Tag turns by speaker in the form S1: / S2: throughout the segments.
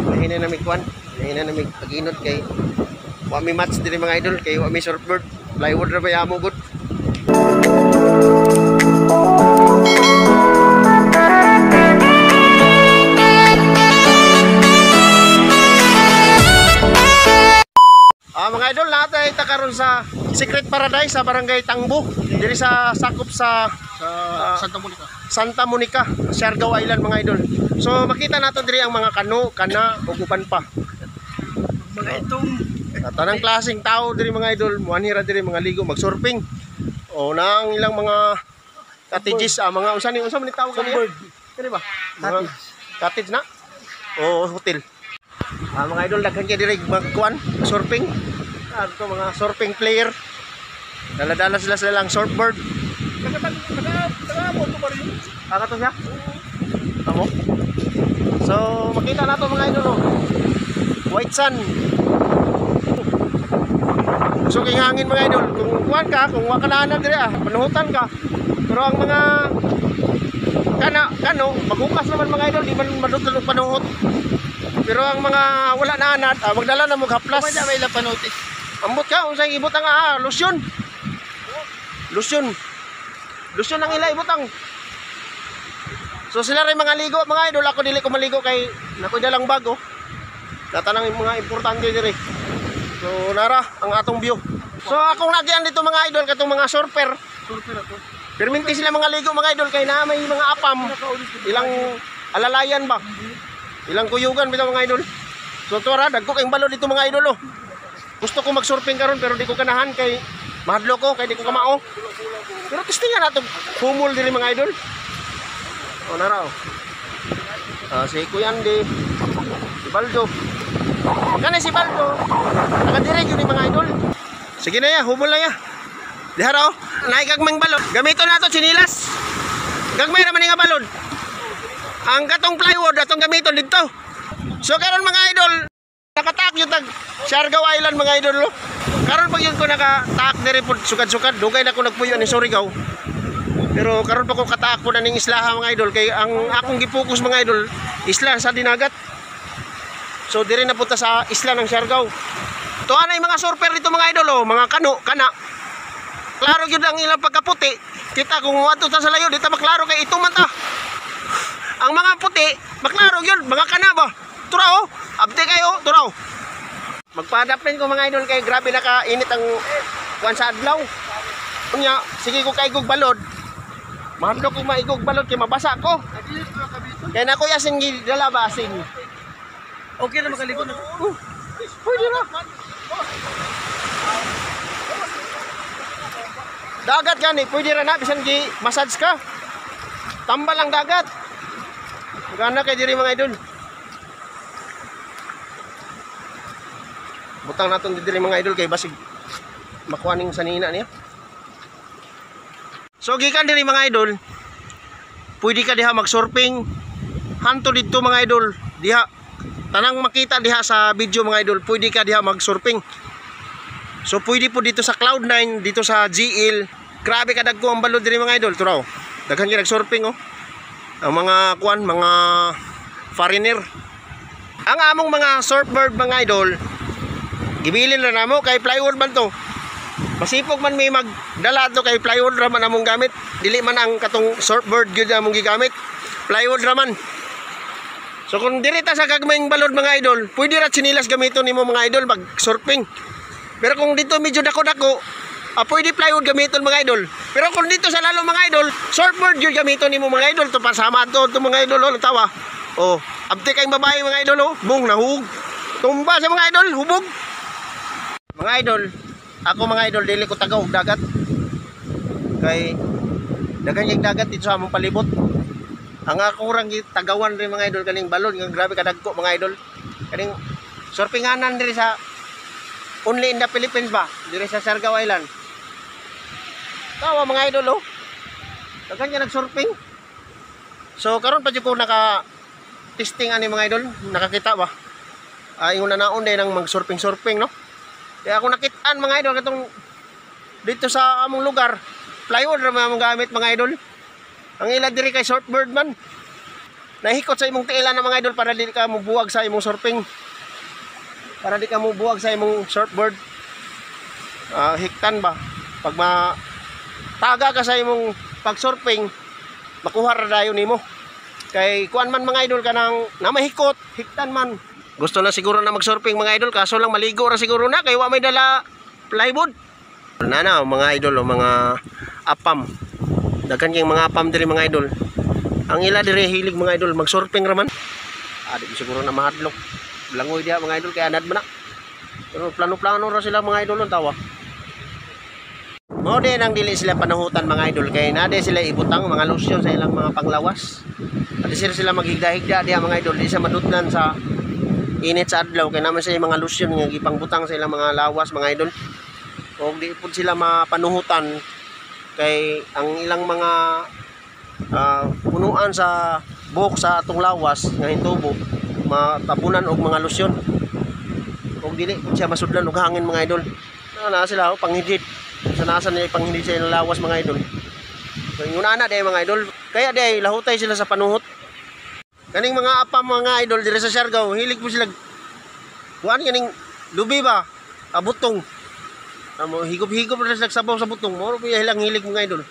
S1: Mahina na mig kwan, mahina na mig paginot kay wa mi match diri mga idol kay wa mi surfboard. Plywood ra ba amo gud. Mga idol, natay ta karon sa Secret Paradise sa Barangay Tangbo, diri sa sakop sa
S2: Santa Monica.
S1: Santa Monica, Siargao Island mga idol. So makita nato diri ang mga kano, kana ug uban pa.
S2: Mga itong
S1: Tanang klaseng tao diri mga idol, muanhi ra diri mga ligo magsurfing. O na ang ilang mga cottages, mga unsa ni unsa man ni tawag kaniya? Kani ba? Mga cottage na? O hotel. Mga idol, daghan kay diri magkuan, surfing. Ato mga surfing player. Dala-dala sila sa ilang surfboard. Kaka to siya? Tamo? So, makita nato mga idol, oh. White sand. So, king hangin mga idol, kung kuan ka, kung wa ka na diri panuhutan ka. Pero ang mga kana kano, maghukas naman mga idol, di man madutol og panuhot. Pero ang mga wala na anad, magdala na mo haplas.
S2: Kumanya may lapanuti.
S1: Ambot ka, unsay ibutang lotion. Lotion. Lotion ang ila ibutang. So sila rin mga ligo mga idol, ako dili ko maligo kay nakoy dalang bago. Natanang mga importante diri. So nara ang atong view. So akong lagian dito mga idol katong mga surfer.
S2: Surfer ato.
S1: Perminti sila mga ligo mga idol kay na may mga apam, ilang alalayan ba? Ilang kuyugan bitaw mga idol. So tuara dagko kayong balod dito mga idol oh. Gusto ko mag-surfing karon pero di ko ganahan kay mahadlo ko kay di ko kamao. Pero testingan nato humol diri mga idol. O nara oh. Si Kuya Andy, si Baldo. Kani si Baldo. Nakadire gyud ni mga idol. Sige na ya, humol na ya. Diha ra oh. Naay gagmayng balod. Gamiton nato tsinilas. Gagmay ra man ni nga balod. Ang katong plywood atong gamiton didto. So karon mga idol, nakataak yung tag Siargao Island mga idol oh. Karon pag yun ko nakataak diri pod sukad-sukad, dugay na ko nagpuyo ni Surigao. Pero karon pa ko kataak po na ning islaha mga idol kay ang akong gipokus mga idol isla sa dinagat. So diri na punta sa isla ng Siargao. Tuwa na yung mga surfer dito mga idol oh, mga kano, kana. Klaro gyud ang ilang pagkaputi. Kita kung moadto ta sa layo di ta maklaro kay ito man ta. Ang mga puti, maklaro gyud, mga kana ba. Turaw, abte kayo, turaw. Magpa-adapt ko mga idol kay grabe na kainit ang kuan sa adlaw. Unya, sige ko kaigog balod. Mahadlok ko maigog balod kay mabasa ko. Kay na ko asin gidala ba asin.
S2: Okay na makaligo na.
S1: Pwede na. Dagat gani, pwede ra na bisan gi massage ka. Tambal ang dagat. Gana kay diri mga idol. Butang naton diri mga idol kay basig makuha ning sanina niya. So gikan diri mga idol, pwede ka diha mag-surfing. Hanto didto mga idol, diha tanang makita diha sa video mga idol, pwede ka diha mag-surfing. So pwede po dito sa Cloud9, dito sa GL. Grabe ka dagko ang balod diri mga idol, turaw. Daghan gyud nag-surfing oh. Ang mga kuan, mga foreigner. Ang among mga surfboard mga idol, gibilin ra namo kay plywood man to. Masipog man may magdala to kay plywood ra man among gamit. Dili man ang katong surfboard gyud among gigamit. Plywood ra man. So kung diri ta sa gagmayng balod mga idol, pwede ra tsinilas gamiton nimo mga idol mag surfing. Pero kung dito medyo dako-dako, pwede plywood gamiton mga idol. Pero kung dito sa lalo mga idol, surfboard gyud gamiton nimo mga idol. To pasama to mga idol, oh, tawa. Oh, abte kayong babae mga idol, oh. Bung nahug. Tumba sa mga idol, hubog. Mga idol, ako mga idol dili ko tagaw og dagat. Kay daghan kay dagat dito sa among palibot. Ang ako rang tagawan rin mga idol kaning balon nga grabe kadagko mga idol. Kaning surfinganan diri sa only in the Philippines ba? Diri sa Siargao Island. Tawa mga idol oh. Daghan kay nagsurfing. So karon pa jud ko naka testing ani mga idol, nakakita ba? Ingon na naon din ang mag-surfing-surfing no. Kaya ako nakitaan mga idol katong dito sa among lugar, plywood ra man among gamit mga idol. Ang ila diri kay surfboard man. Nahikot sa imong tiilan na mga idol para di ka mubuwag sa imong surfing. Para di ka mubuwag sa imong surfboard. Hiktan ba? Pag mataga ka sa imong pag-surfing, makuha ra dayon nimo. Kay kuan man mga idol kanang namahikot, hiktan man. Gusto na siguro na mag-surfing mga idol, kaso lang maligo ra siguro na kay wa may dala plywood. Na na mga idol o mga apam. Daghan kayong mga apam diri mga idol. Ang ila diri hilig mga idol mag-surfing ra man. Di siguro na mahadlok. Langoy diha mga idol kay anad man na. Pero plano-plano ra sila mga idol ang tawa. Mao din ang dili sila panahutan mga idol kay nade sila ibutang mga lotion sa ilang mga panglawas. At sila sila maghigda-higda diha mga idol, di sa madutnan sa init sa adlaw kay naman sila mga lotion nga gipangbutang sa ilang mga lawas mga idol. Og di pud sila mapanuhutan kay ang ilang mga punuan sa buhok sa atong lawas nga hintubo matabunan og mga lotion. Og dili pud siya masudlan og hangin mga idol. Na sila oh, panghidhid. Sa nasa nila panghidhid sa ilang lawas mga idol. So ingon ana day mga idol. Kaya day lahutay sila sa panuhot. Kaning mga apam mga idol diri sa Siargao, hilig po sila kuan kaning lubi ba? Abutong. Amo higop-higop na sila sabaw sa butong. Moro pa ilang hilig mga idol.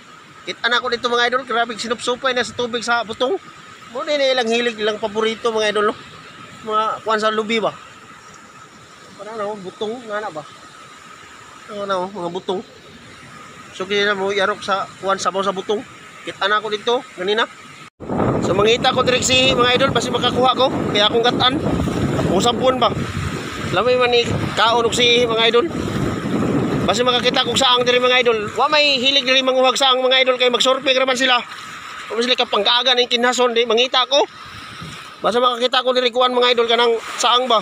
S1: Kita na ko dito mga idol, grabe sinupsupay na sa tubig sa butong. Mo na ilang hilig, ilang paborito mga idol. No? Mga kuan sa lubi ba? Para na butong nga na ba? Ano na mga butong. So kaya mo yarok sa kuan sabaw sa butong. Kita na ko dito ganina. So mangita ko direk si mga idol basi makakuha ko kaya akong gatan. Kung sampun ba. Lamay man ni kaon og si mga idol. Basi makakita kog saang diri mga idol. Wa may hilig diri manguhag saang mga idol kay magsurfing ra man sila. Wa sila kapangkaaga ning kinhason di mangita ko. Basta makakita ko diri kuan mga idol kanang saang ba.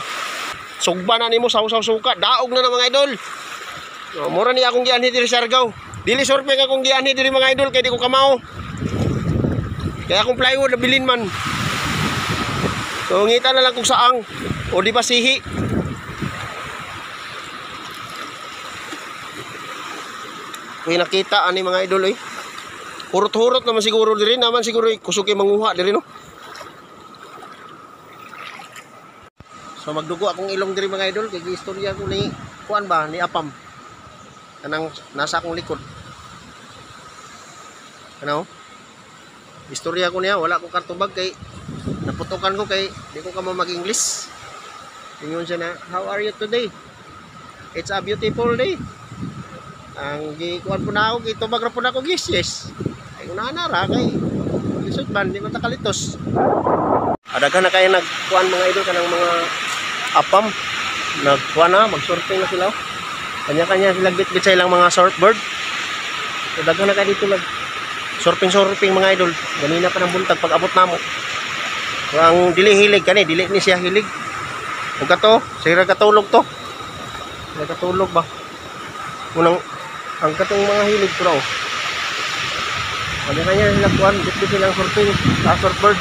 S1: Sugba na nimo saw-saw suka, daog na na mga idol. No, mura ni akong gianhi diri sa Siargao. Dili surfing akong gianhi diri mga idol kay di ko kamao. Kaya akong plywood nabilin man. So ngita na lang kung saang o di ba sihi. May nakita ani mga idol oy. Hurot-hurot naman siguro diri, naman siguro kusog kay manguha diri no. So magdugo akong ilong diri mga idol kay giistorya ko ni kuan ba ni apam. Kanang nasa akong likod. Ano? Istorya ko niya, wala ko kartubag kay naputokan ko kay di ko kamo mag-English. Ingon siya na, how are you today? It's a beautiful day. Ang gikuan po na ako, gitubag ra po na ako, yes, yes. Ay una na ra kay lisod man, di man ta kalitos. Daghan na kayo nagkuan mga idol kanang mga apam. Nagkuan na, magsurfing na sila. Kanya-kanya sila bitbit sa ilang mga surfboard. So daghan na kayo dito nag surfing mga idol. Ganina pa ng buntag pag abot namo. So ang dili hilig kani, dili ni siya hilig. Ug kato, sira katulog to. Sira katulog ba? Unang ang katong mga hilig pero kanya-kanya sila kuan, bitbit silang surfing, sa surfboard.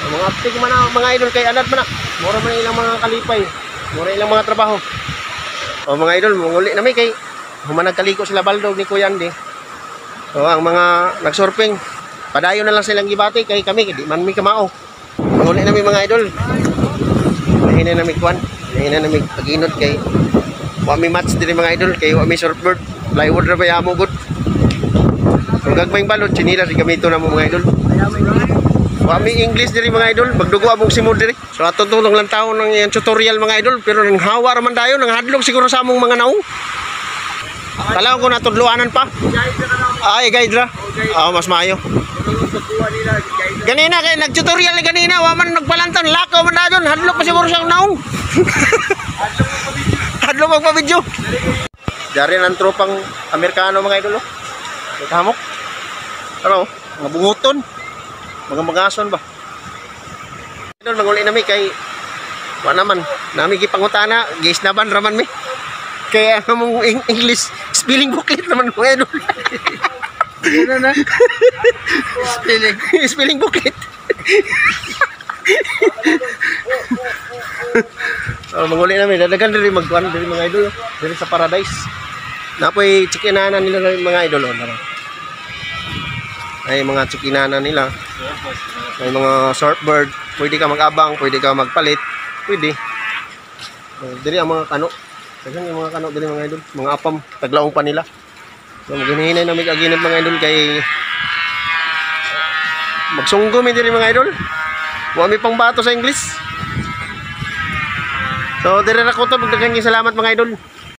S1: Ang mga aptik man na, mga idol kay anad man na. Mura man ilang mga kalipay, mura ilang mga trabaho. O mga idol, manguli na mi kay human nagkaliko sila Baldog ni Kuya Andy. So ang mga nagsurfing, padayon na lang silang gibati kay kami di man mi kamao. Manguli na mi mga idol. Mahina na mi kuan, mahina na mi paginot kay wa mi match diri mga idol kay wa mi surfboard, plywood ra ba amo gud. So gagmayng balot chinilas gamito na mo mga idol. Wa mi English diri mga idol, magdugo among simod diri. So ato tulong lang taon ng iyang tutorial mga idol, pero nang hawa ra man dayon, nang hadlok siguro sa among mga naong. Kalaw ko natudloanan pa. Ay guide ra. Ah, mas maayo. Ganina kay nag-tutorial ni ganina, wa man nagpalantan, lakaw man dayon, hadlok pa siguro sa naong. Hadlok magpa-video. Dari ang tropang Amerikano mga idol oh. Naghamok. Ano, mga bunguton. Mga magason ba? Idol, manguli nami kay wa naman. Nami gipangutana, gisnaban raman mi. Kaya ang among English spelling booklet naman mga idol.
S2: Ano na? Spelling.
S1: Spelling booklet. So, manguli nami, dadagan diri magkuan diri mga idol, diri sa Paradise. Napoy chikinana nila mga idol oh. Ay mga chikinana nila. May mga surfboard, pwede ka mag-abang, pwede ka magpalit, pwede. Diri ang mga kano. Daghan yung mga kano diri, mga idol, mga apam, taglaong pa nila. So maghinay na mig aginot, mga idol, kay magsunggo mi diri, mga idol. Wa mi pang bato sa English. So diri ra ko to, daghan salamat, mga idol.